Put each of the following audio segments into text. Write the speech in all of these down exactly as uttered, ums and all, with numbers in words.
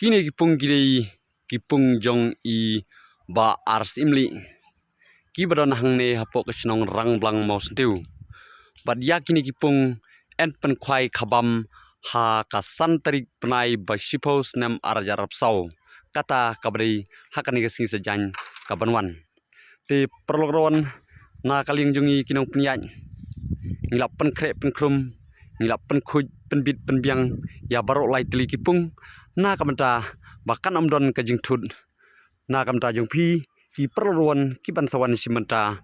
Kine ki pung ki dei ki pung jong i Bah Arsyimlieh, kiba don hangne hapoh ka shnong Rangblang Mawsyntiu. Bad ïa kine ki pung yn pynkhwai khabam ha ka san tarik bnai ba shiphew snem ar hajar arphew saw, kata kaba dei ha kane ka sngi Saitjaiñ kaban wan. Te paralok ruh, na ka liang jong ngi ki nongpynïaid, ngi la pynkhreh pynkhrum, ngi la pynkhuid pynbit pynbiang ïa baroh lai tylli ki pung, na ka bynta ba kan ym don ka jingthut na ka bynta jong phi ki paralok ruh kiban sa wan shim bynta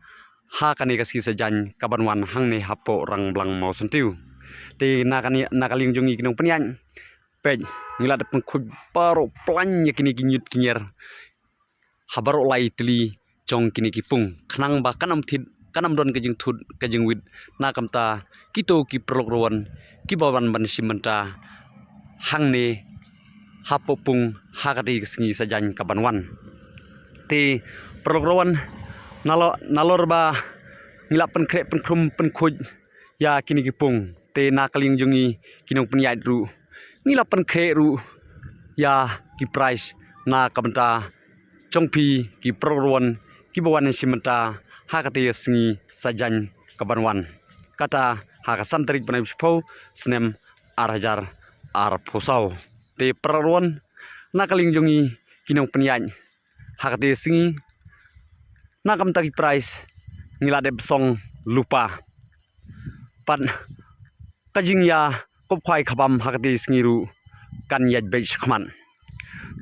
ha kane ka sngi Saitjaiñ kaban wan hangne hapoh Rangblang Mawsyntiu. Te na kane, na ka liang jong ngi ki nongpynïaid, peit, ngi la dep pynkhuid baroh plan ïa kine ki ñiut ki ñier ha baroh lai tylli jong kine ki pung, khnang ba kan ym thied, kan ym don ka jingthut ka jingwit na ka bynta kito ki paralok ruh kiba wan ban shim bynta hangne hapoh pung ha kata ka sngi Saitjaiñ kaban wan. Te paralok ruh, nalor, nalor ba ngi la pynkhreh pynkhrum pynkhuid ïa kine ki pung, te na ka liang jong ngi ki nongpynïaid ruh, ngi la pynkhreh ruh ïa ki prize na ka bynta jong phi ki paralok ruh kiba wan shim bynta ha kata ka sngi Saitjaiñ kaban wan, kata ha ka san tarik bnai ba shiphew snem ar hajar arphew saw. Te paralok ruh, na ka liang jong ngi ki nongpynïaid, ha kata ka sngi, na ka bynta ki prize, ngi la dep song lypa. Pat ka jingïakop khwai khabam ha kata ka sngi ruh kan ïaid beit shakhmat.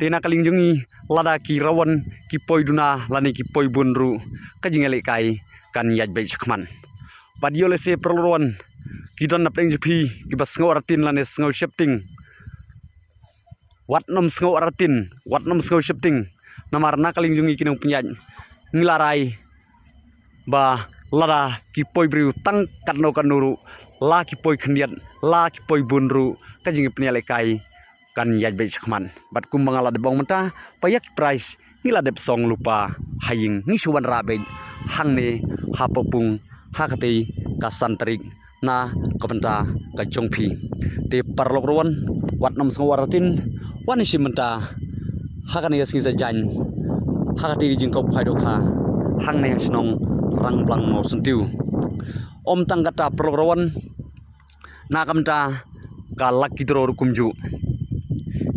Te na ka liang jong ngi, lada ki rawon ki poi duna lane ki poi bun ruh, ka jingïalehkai kan ïaid beit shakhmat. Bad ïoh lehse paralok ruh ki don na pdeng jong phi kiba sngew artatien lane sngew sheptieng, wat nym sngew artatien, wat nym sngew sheptieng. Namar na ka liang jong ngi ki nongpynïaid, ngi la rai ba lada ki poi briew tang katno katno ruh, la ki poi khyndiat, la ki poi bun ruh, ka jingpynïalehkai kan ïaid beit shakhmat. Bad kumba nga la dep ong mynta, ba ïa ki prize ngi la dep song lypa ha ïing, ngi shu wanrah beit hangne hapoh pung ha katei ka san tarik na ka bynta ka jong phi. Te paralok ruh, wat nym sngew artatien, wan shim bynta ha kane ka sngi Saitjaiñ ha katei ka jingkop khwai dohkha hangne ha shnong Rangblang Mawsyntiu. Ym tang kata paralok ruh, na ka bynta ka lucky draw ruh kumjuh,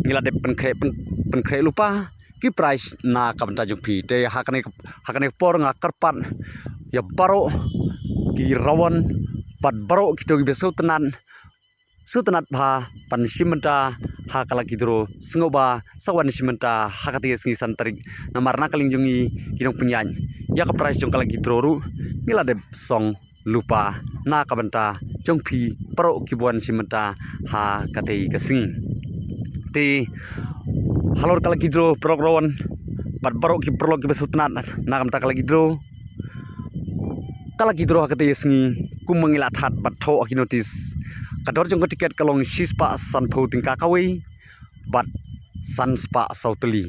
ngi la dep pynkhreh, pyn-, pynkhreh lypa ki prize na ka bynta jong phi. Te ha kane, ha kane ka por nga kyrpad ïa baroh ki rawon bad baroh kito kiba sngewtynnat, sngewtynnat bha ban shim bynta ha ka lucky draw, sngewbha sa wan shim bynta ha katei ka sngi san tarik. Namar na ka liang jong ngi ki nongpynïaid, ïa ka prize jong ka lucky draw ruh ngi la dep song lypa na ka bynta jong phi baroh kiba wan shim bynta ha katei ka sngi. Te halor ka lucky draw paralok ruh, bad baroh ki paralok kiba sngewtynnat na ka bynta ka lucky draw, ka lucky draw ha katei ka sngi, kumba ngi la thad bad thoh ha ki notice, ka dor jong ka tiket ka long shispah sanphew tyngka kawei bad sanspah saw tylli.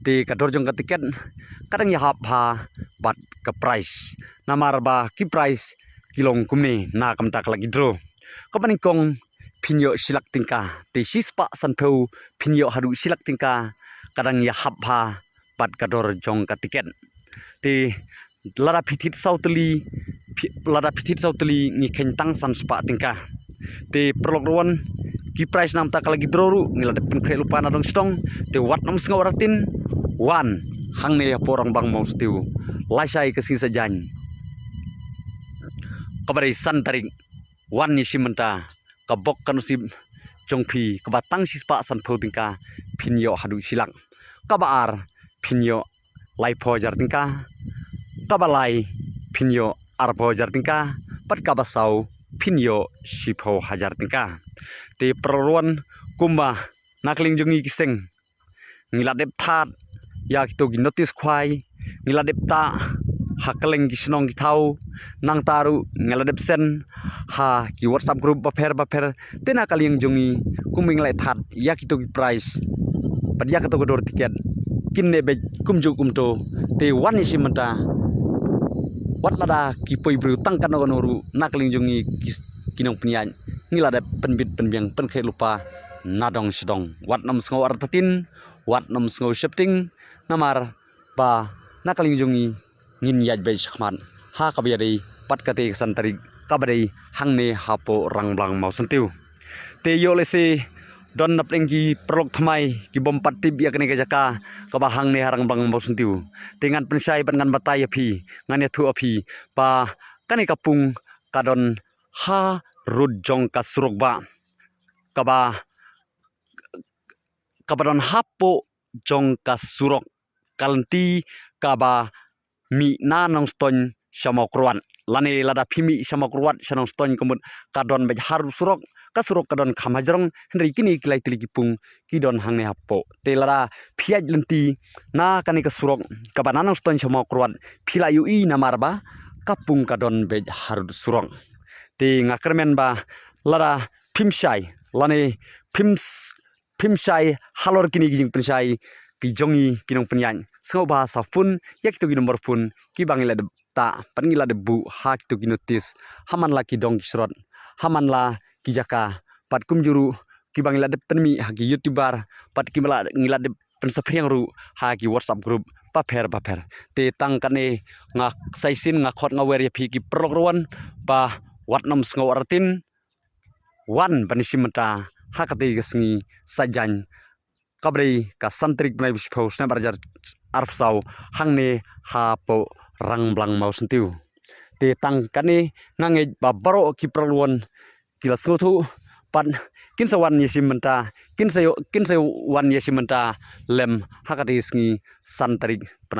Te ka dor jong ka tiket ka dang ïahap bha bad ka prize. Namar ba ki prize ki long kumne na ka bynta ka lucky draw. Kaba nyngkong phin ïoh shi lak tyngka. Te shispah sanphew phin ïoh haduh shi lak tyngka, ka dang ïahap bha bad ka dor jong ka tiket. Te lada phi thied saw tylli, phi, lada phi thied saw tylli ngi kheiñ tang sanspah tyngka. Te paralok ruh, ki prize na ka bynta ka lucky draw ruh ngi la dep pynkhreh lypa na dong shnong. Te wat nym sngew artatien, wan hangne hapoh Rangblang Mawsyntiu, lashai ka sngi Saitjaiñ kaba dei san tarik, wan ïa shim bynta, ka bok ka nusip jong phi, kaba tang shispah sanphew tyngka phin ïoh haduh shi lak, kaba ar phin ïoh laiphew hajar tyngka, kaba lai phin ïoh arphew hajar tyngka, bad kaba saw phin ïoh shiphew hajar tyngka. Te paralok ruh, kumba na ka liang jong ngi ki seng, ngi la dep thad ïa kito ki notice khwai, ngi la dep tah ha kylleng ki shnong ki thaw, nangta ruh ngi la dep send ha ki WhatsApp group bapher bapher. Te na ka liang jong ngi, kumba ngi la thad ïa kito ki prize bad ïa kito ki dor tiket, kin neh beit kumjuh kumto. Te wan ïa shim bynta, wat lada ki poi briew tang katno katno ruh, na ka liang jong ngi ki, ki nongpynïaid, ngi la dep pynbit pynbiang pynkhreh lypa nadong shadong. Wat nym sngew artatien, wat nym sngew shepting, namar ba na ka liang jong ngi ngin ïaid beit shakhmat ha kaba ïadei pat katei ka san tarik kaba dei hangne hapoh Rangblang Mawsyntiew. Te ïoh lehse don napdeng ki paralok thymmai ki bym pat tip ïa kane ka jaka kaba hangne ha Rangblang Mawsyntiew. Te ngan pynshai bad ngan batai ïa phi, ngan ïathuh ïa phi ba kane ka pung ka don harud jong ka surok ba kaba kaba don hapoh jong ka surok, ka lynti kaba mih na Nongstoiñ sha Mawkyrwat. Lane lada phi mih sha Mawkyrwat sha Nongstoiñ ka mut ka don beit harud surok, ka surok ka don kham hajrong, hynrei kine ki lai tylli ki pung ki don hangne hapoh. Te lada phi ïaid lynti na kane ka surok kaba na Nongstoiñ sha Mawkyrwat, phi lah ïohi namar ba ka pung ka don beit harud surok. Te nga kyrmen ba lada phim shai lane phim s- phim shai halor kine ki jingpynshai ki jong ngi ki nongpynïaid, sngewbha sa phone ïa kito ki nombor phone kiba ngi la dep tah, pat ngi la dep buh ha kito ki notice, ha man la ki dong ki srot, ha man la ki jaka, pat kumjuh ruh kiba ngi la dep pynmih ha ki YouTuber, pat kiba la ngi la dep pynsaphriang ruh ha ki WhatsApp group bapher bapher. Te tang kane nga sa shisien nga khot nga wer ïa phi ki paralok ruh wan ba wat nym sngew artatien, wan ban ïashim bynta ha katei ka sngi Saitjaiñ kaba dei ka san tarik bnai ba shiphew snem ar hajar arphew saw hangne hapoh Rangblang Mawsyntiew. Te tang kane nga ngeit ba baroh ki paralok ruh wan ki la sngewthuh, pat kin sa wan ïashim bynta, kin sa ïoh, kin sa wan ïashim bynta lem ha katei ka sngi san tarik bnai